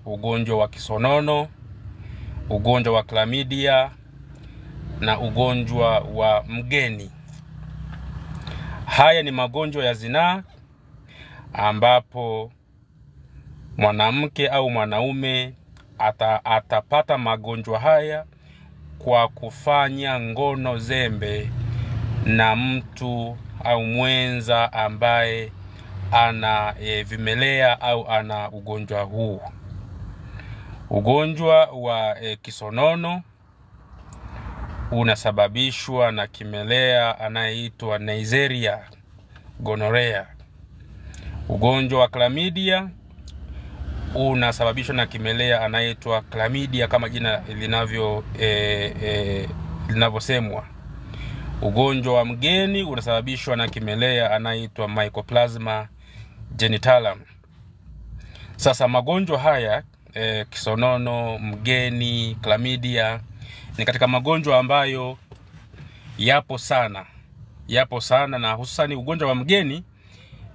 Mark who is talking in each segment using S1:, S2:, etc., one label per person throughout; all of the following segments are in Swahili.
S1: ugonjwa wa kisonono, ugonjwa wa chlamydia na ugonjwa wa mgeni. Haya ni magonjwa ya zinaa ambapo mwanamke au mwanaume atapata magonjwa haya kwa kufanya ngono zembe na mtu au mwenza ambaye ana vimelea au ana ugonjwa huu. Ugonjwa wa kisonono unasababishwa na kimelea anayeitwa Neisseria gonorrhea. Ugonjwa wa chlamydia unasababishwa na kimelea anayeitwa chlamydia kama jina linavyosemwa. Ugonjwa wa mgeni unasababishwa na kimelea anayeitwa Mycoplasma genitalium. Sasa magonjwa haya kisonono, mgeni, chlamydia ni katika magonjwa ambayo yapo sana. Yapo sana, na hususani ugonjwa wa mgeni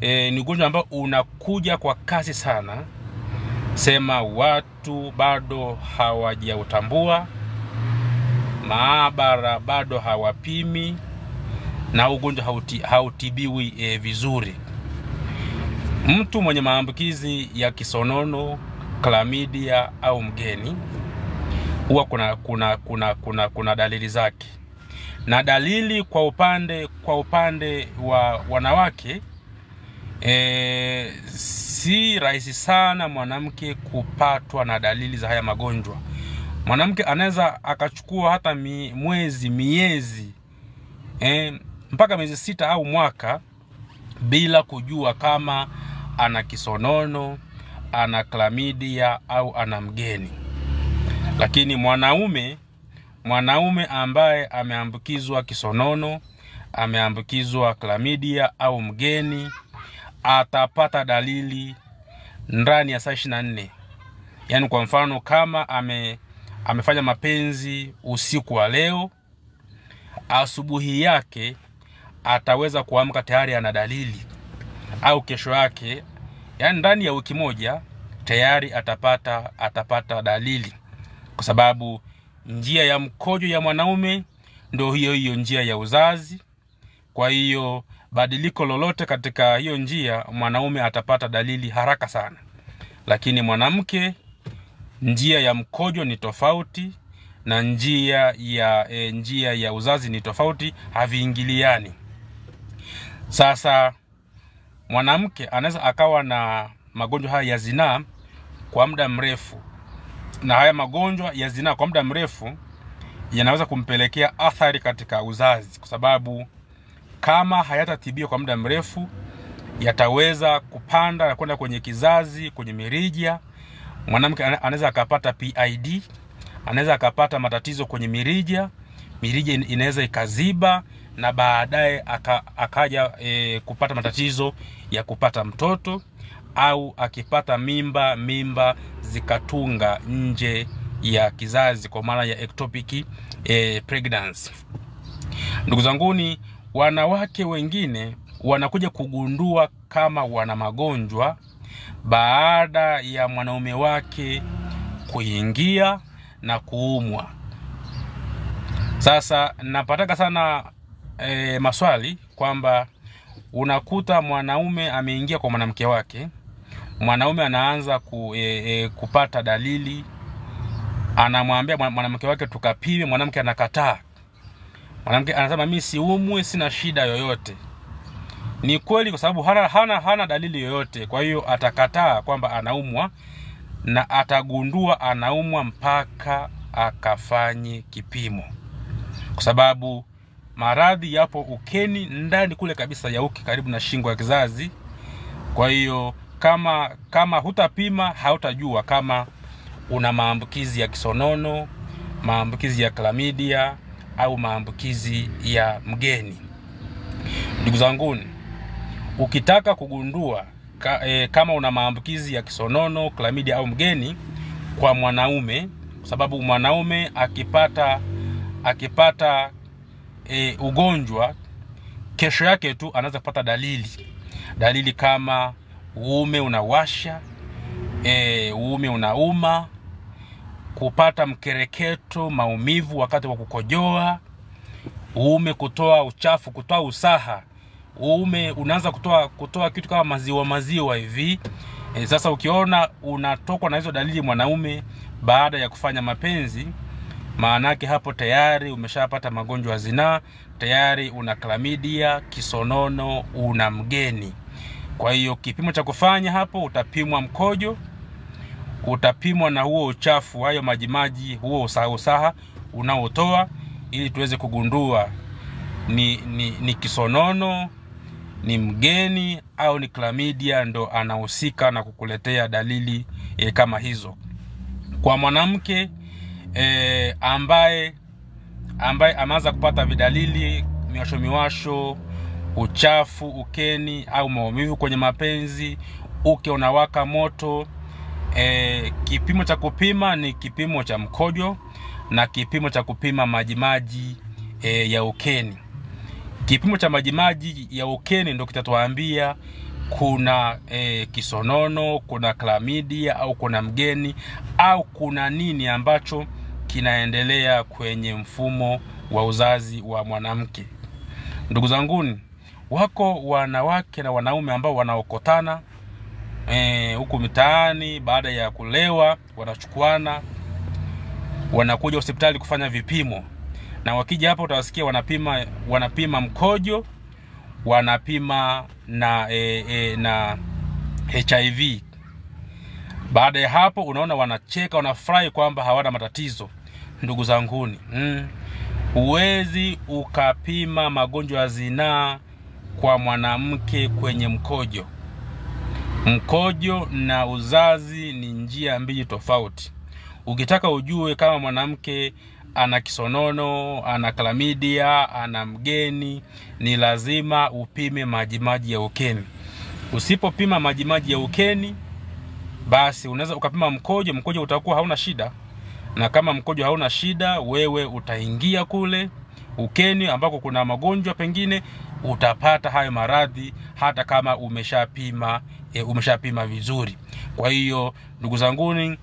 S1: ni ugonjwa ambao unakuja kwa kasi sana. Sema watu bado hawajautambua, maabara bado hawapimi, na ugonjwa hautibiwi vizuri. Mtu mwenye maambukizi ya kisonono, chlamydia au mgeni huwa kuna dalili zake. Na dalili kwa upande wa wanawake, si rahisi sana mwanamke kupatwa na dalili za haya magonjwa. Mwanamke anaweza akachukua hata mwezi, miezi, mpaka miezi 6 au mwaka bila kujua kama ana kisonono, ana chlamydia au ana mgeni. Lakini mwanaume ambaye ameambukizwa kisonono, ameambukizwa chlamydia au mgeni, atapata dalili ndani ya saa 24. Yaani kwa mfano kama amefanya mapenzi usiku wa leo, asubuhi yake ataweza kuamka tayari ana dalili, au kesho yake, yaani ndani ya wiki moja tayari atapata dalili. Kwa sababu njia ya mkojo ya mwanaume ndio hiyo hiyo njia ya uzazi. Kwa hiyo badiliko lolote katika hiyo njia, mwanaume atapata dalili haraka sana. Lakini mwanamke, njia ya mkojo ni tofauti na njia ya uzazi ni tofauti, haviingiliani. Sasa mwanamke anaweza akawa na magonjwa haya ya zinaa kwa muda mrefu, na haya magonjwa ya zinaa kwa muda mrefu yanaweza kumpelekea athari katika uzazi, kwa sababu kama hayatatibiwa kwa muda mrefu yataweza kupanda na kwenda kwenye kizazi, kwenye mirija. Mwanamke anaweza akapata PID, anaweza akapata matatizo kwenye mirija, mirija inaweza ikaziba na baadaye akaja kupata matatizo ya kupata mtoto, au akipata mimba zikatunga nje ya kizazi kwa maana ya ectopic pregnancy. Ndugu zanguni, wanawake wengine wanakuja kugundua kama wana magonjwa baada ya mwanaume wake kuingia na kuumwa. Sasa napataka sana maswali kwamba unakuta mwanaume ameingia kwa mwanamke wake, mwanaume anaanza kupata dalili, anamwambia mwanamke wake tukapime, mwanamke anakataa. Mwanamke anasema mimi siumwi, sina shida yoyote. Ni kweli, kwa sababu hana dalili yoyote. Kwa hiyo atakataa kwamba anaumwa, na atagundua anaumwa mpaka akafanye kipimo. Kwa sababu maradhi yapo ukeni, ndani kule kabisa ya uke, karibu na shingo ya kizazi. Kwa hiyo kama hutapima hautajua kama una maambukizi ya kisonono, maambukizi ya chlamydia au maambukizi ya mgeni. Ndugu zanguni, ukitaka kugundua kama una maambukizi ya kisonono, chlamydia au mgeni kwa mwanaume, kwa sababu mwanaume akipata ugonjwa kesho yake tu anaweza kupata dalili. Dalili kama uume unawasha, uume unauma, kupata mkereketo, maumivu wakati wa kukojoa, uume kutoa uchafu, kutoa usaha, uume unaanza kutoa kitu kama maziwa maziwa hivi. Sasa ukiona unatokwa na hizo dalili mwanaume baada ya kufanya mapenzi, maanake hapo tayari umeshapata magonjwa ya zinaa, tayari una chlamydia, kisonono, una mgeni. Kwa hiyo kipimo cha kufanya hapo, utapimwa mkojo, utapimwa na huo uchafu, hayo majimaji, huo usaha unaotoa, ili tuweze kugundua ni kisonono, ni mgeni au ni chlamydia ndo anahusika na kukuletea dalili kama hizo. Kwa mwanamke ambaye ameanza kupata vidalili, miwasho miwasho, uchafu ukeni au maumivu kwenye mapenzi, uke unawaka moto, kipimo cha kupima ni kipimo cha mkojo na kipimo cha kupima majimaji ya ukeni. Kipimo cha majimaji ya ukeni ndio kitatuambia kuna kisonono, kuna chlamydia au kuna mgeni au kuna nini ambacho kinaendelea kwenye mfumo wa uzazi wa mwanamke. Ndugu zanguni, wako wanawake na wanaume ambao wanaokotana huku mitaani baada ya kulewa, wanachukuana, wanakuja hospitali kufanya vipimo. Na wakija hapo utawasikia wanapima mkojo, wanapima na na HIV. Baada ya hapo unaona wanacheka, wanafurahi kwamba hawana matatizo. Ndugu zanguni, huwezi ukapima magonjwa ya zinaa kwa mwanamke kwenye mkojo. Mkojo na uzazi ni njia mbili tofauti. Ukitaka ujue kama mwanamke ana kisonono, ana chlamydia, ana mgeni, ni lazima upime majimaji ya ukeni. Usipopima majimaji ya ukeni, basi unaweza ukapima mkojo, mkojo utakuwa hauna shida. Na kama mkojo hauna shida, wewe utaingia kule ukeni ambako kuna magonjwa, pengine utapata hayo maradhi hata kama umeshapima vizuri. Kwa hiyo ndugu zanguni,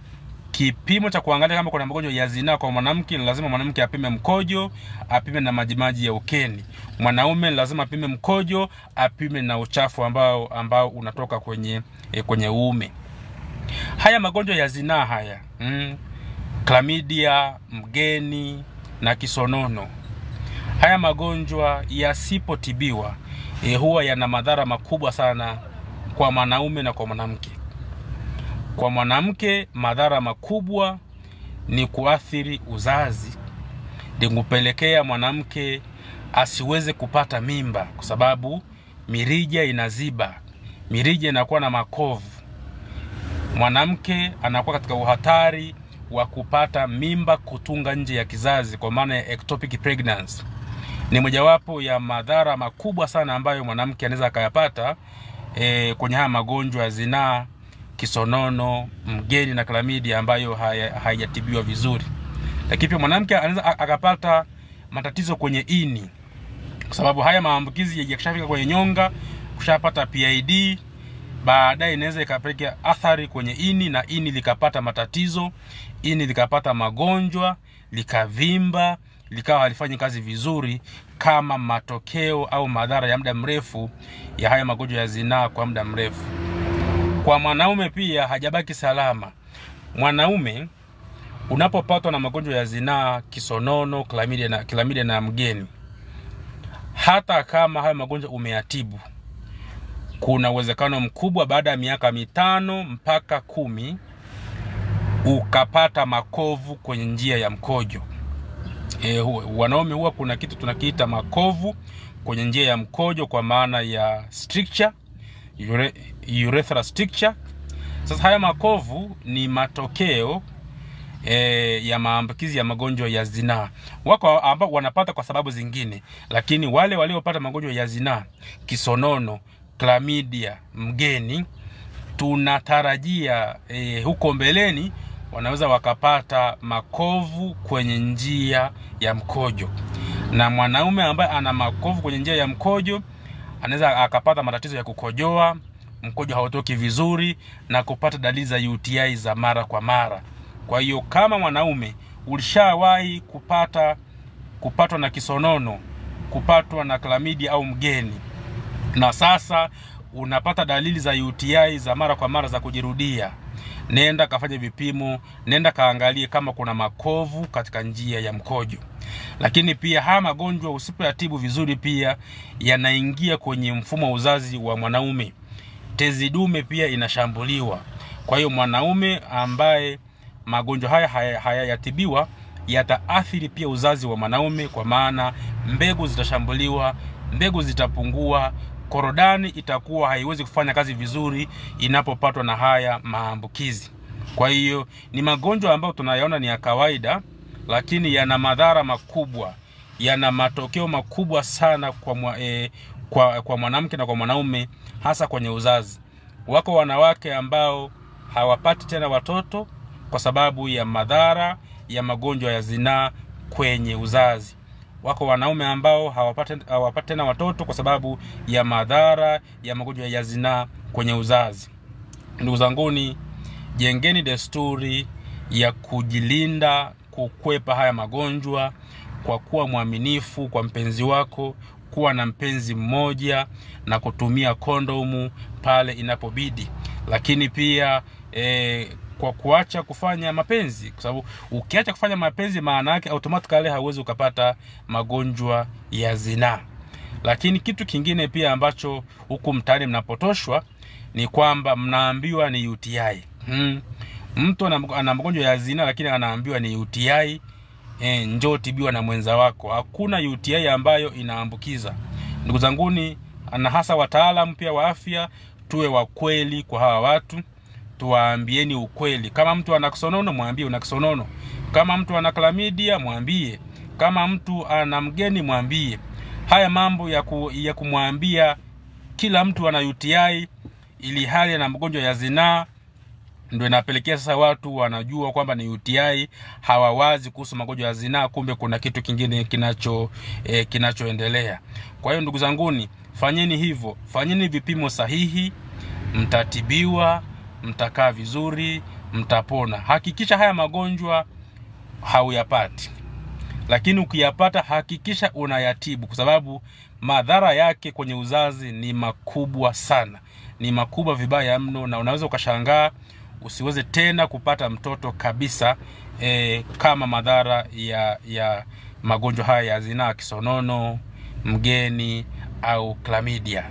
S1: kipimo cha kuangalia kama kuna magonjwa ya zinaa kwa mwanamke, lazima mwanamke apime mkojo, apime na majimaji ya ukeni. Mwanaume lazima apime mkojo, apime na uchafu ambao unatoka kwenye uume. Haya magonjwa ya zinaa haya, chlamydia, mgeni na kisonono, haya magonjwa yasipotibiwa huwa yana madhara makubwa sana kwa mwanaume na kwa mwanamke. Kwa mwanamke madhara makubwa ni kuathiri uzazi, ni kupelekea mwanamke asiweze kupata mimba kwa sababu mirija inaziba, mirija inakuwa na makovu. Mwanamke anakuwa katika uhatari wa kupata mimba kutunga nje ya kizazi, kwa maana ya ectopic pregnancy. Ni mojawapo ya madhara makubwa sana ambayo mwanamke anaweza akayapata kwenye haya magonjwa ya zinaa, kisonono, mgeni na chlamydia ambayo haijatibiwa vizuri. Lakini pia mwanamke anaweza akapata matatizo kwenye ini, kwa sababu haya maambukizi yakishafika kwenye nyonga, kushapata PID, baadaye inaweza ikapelekea athari kwenye ini na ini likapata matatizo, ini likapata magonjwa, likavimba, likawa halifanyi kazi vizuri, kama matokeo au madhara ya muda mrefu ya haya magonjwa ya zinaa kwa muda mrefu. Kwa mwanaume pia hajabaki salama. Mwanaume unapopatwa na magonjwa ya zinaa, kisonono, chlamydia na mgeni, hata kama haya magonjwa umeyatibu, kuna uwezekano mkubwa baada ya miaka 5 mpaka 10 ukapata makovu kwenye njia ya mkojo. Wanaume huwa kuna kitu tunakiita makovu kwenye njia ya mkojo, kwa maana ya stricture, urethra stricture. Sasa haya makovu ni matokeo ya maambukizi ya magonjwa ya zinaa. Wako ambao wanapata kwa sababu zingine, lakini wale waliopata magonjwa ya zinaa, kisonono, chlamydia, mgeni, tunatarajia huko mbeleni wanaweza wakapata makovu kwenye njia ya mkojo. Na mwanaume ambaye ana makovu kwenye njia ya mkojo anaweza akapata matatizo ya kukojoa, mkojo hautoki vizuri na kupata dalili za UTI za mara kwa mara. Kwa hiyo kama mwanaume ulishawahi kupatwa na kisonono, kupatwa na chlamydia au mgeni, na sasa unapata dalili za UTI za mara kwa mara za kujirudia, nenda kafanye vipimo, nenda kaangalie kama kuna makovu katika njia ya mkojo. Lakini pia haya magonjwa usipoyatibu vizuri pia yanaingia kwenye mfumo wa uzazi wa mwanaume. Tezi dume pia inashambuliwa. Kwa hiyo mwanaume ambaye magonjwa haya hayatibiwa yataathiri pia uzazi wa mwanaume, kwa maana mbegu zitashambuliwa, mbegu zitapungua, korodani itakuwa haiwezi kufanya kazi vizuri inapopatwa na haya maambukizi. Kwa hiyo ni magonjwa ambayo tunayaona ni ya kawaida, lakini yana madhara makubwa, yana matokeo makubwa sana kwa mwanamke na kwa mwanaume, hasa kwenye uzazi. Wako wanawake ambao hawapati tena watoto kwa sababu ya madhara ya magonjwa ya zinaa kwenye uzazi. Wako wanaume ambao hawapati tena watoto kwa sababu ya madhara ya magonjwa ya zinaa kwenye uzazi. Ndugu zanguni, jengeni desturi ya kujilinda, kukwepa haya magonjwa kwa kuwa mwaminifu kwa mpenzi wako, kuwa na mpenzi mmoja na kutumia kondomu pale inapobidi. Lakini pia kwa kuacha kufanya mapenzi, kwa sababu ukiacha kufanya mapenzi maana yake automatically hauwezi ukapata magonjwa ya zinaa. Lakini kitu kingine pia ambacho huku mtaani mnapotoshwa ni kwamba mnaambiwa ni UTI. Mtu ana magonjwa ya zinaa lakini anaambiwa ni UTI, njoo tibiwa na mwenza wako. Hakuna UTI ambayo inaambukiza. Ndugu zanguni, na hasa wataalamu pia wa afya, tuwe wa kweli kwa hawa watu, tuwaambieni ukweli. Kama mtu ana kisonono mwambie una kisonono, kama mtu ana chlamydia mwambie, kama mtu ana mgeni mwambie. Haya mambo ya kumwambia kila mtu ana UTI ili hali ana mgonjwa ya zinaa ndio inapelekea sasa watu wanajua kwamba ni UTI, hawawazi kuhusu magonjwa ya zinaa, kumbe kuna kitu kingine kinachoendelea. Kwa hiyo ndugu zanguni, fanyeni hivyo, fanyeni vipimo sahihi, mtatibiwa, mtakaa vizuri, mtapona. Hakikisha haya magonjwa hauyapati, lakini ukiyapata hakikisha unayatibu, kwa sababu madhara yake kwenye uzazi ni makubwa sana, ni makubwa vibaya mno, na unaweza ukashangaa usiweze tena kupata mtoto kabisa, kama madhara ya magonjwa haya ya zinaa, kisonono, mgeni au chlamydia.